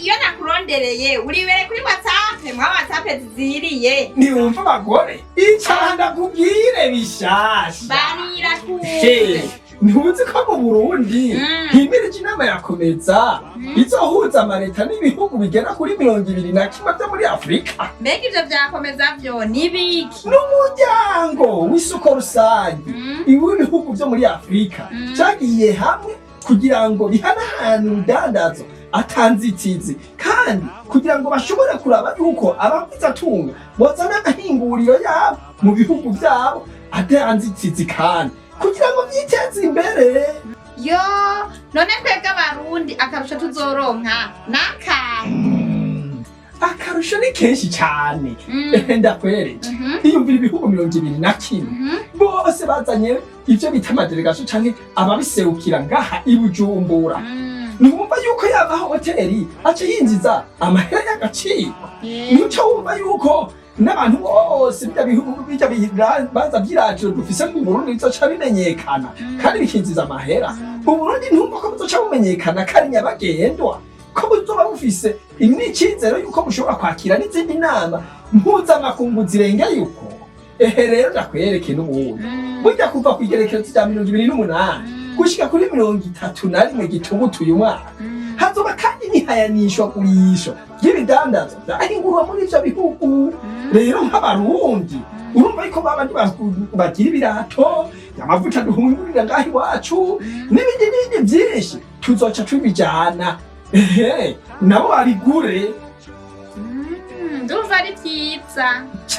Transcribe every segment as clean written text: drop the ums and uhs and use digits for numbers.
Iyo nakurondereye uribere kuri WhatsApp, mwa WhatsApp ziziriye. Ntiwumva abagore, icara ndakubwire bishasha. Barira. Hey, kuze. Ntuzi ko mu Burundi himirije inama ya COMESA izohuza amaleta n'ibihugu bigera kuri 21 vyo muri Afurika? Mbega ivyo vyakomeza vyo nibiki? N'umuryango w'isoko rusange iw'ibihugu vyo muri Afurika cagiye hamwe kugira ngo bihanahane urudandazo atanzitizi, kandi kugira ngo bashobore kuraba yuko abagwizatunga bozana amahinguriro yabo mu bihugu vyabo atanzitizi, kandi kugira ngo vyiteze imbere. Yo, none twebwe Abarundi akarusho tuzoronka nakahe? Akarusho ni kenshi cane. Ndakwereke. Iyumvira ibihugu 21 bose bazanye ivyo bita ama délégations canke ababiserukira ngaha i Bujumbura. Ntiwumva yuko yaba hoteli aca yinjiza amahera y'agaciro? Nico wumva yuko n'abantu bose bijya bihugu bijya bibanza vy'iratiro dufise mu Burundi bizoca bimenyekana kandi bikinjiza amahera. Uburundi ntumva ko buzoca bumenyekana ko ari nyabagendwa, ko buzoba bufise n'icizero yuko bushobora kwakira n'izindi nama mpuzamakungu zirengeye uko? Ehe, rero ndakwereke n'ubundi burya kuva ku igerekezo rya 28 gushika kuri 31 Gitugutu uyu mwaka hazoba kandi n'ihayanishwa gurisho ry'ibidandazwa vyahingurwa muri ivyo bihugu. Rero nk'Abarundi, urumva yuko babandi bagira ibirato, amavuta duhungurira ngaho iwacu n'ibindi n'ibindi vyinshi, tuzoca tubijana, ehe, nabo babigure. Ndumva ari vyiza.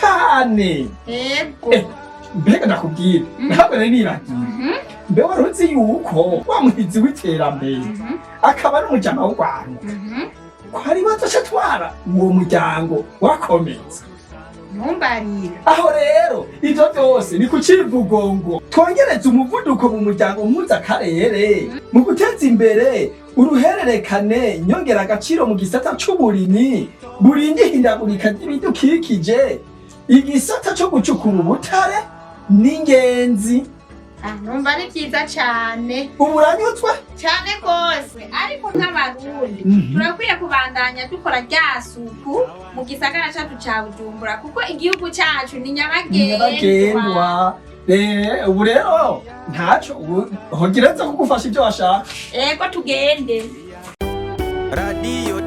Cane. Yego. Mbega ndakubwira, ntabwo nari nibagiye. Mbe wari uzi yuko wa muhizi w'iterambere akaba ari umujama w'u Rwanda ko ari bazoca atwara uwo muryango wakomeza? Ntumbarire. Aho rero ivyo vyose ni ku civugo ngo twongereze umuvuduko mu muryango mpuzakarere mu guteza imbere uruhererekane nyongeragaciro mu gisata c'uburimyi burinda ihindagurika ry'ibidukikije, igisata co gucukura ubutare n'ingenzi. Ah, numva ari vyiza cane. Ubu uranyuzwe? Cane gose, ariko nk'Abarundi turakwiye kubandanya dukora rya suku mu gisagara cacu ca Bujumbura, kuko igihugu cacu ni nyabagendwa. Nyabagendwa. Ubu rero ntaco, ubu hogereza kugufasha ibyo washaka. Ego, tugende. Radiyo.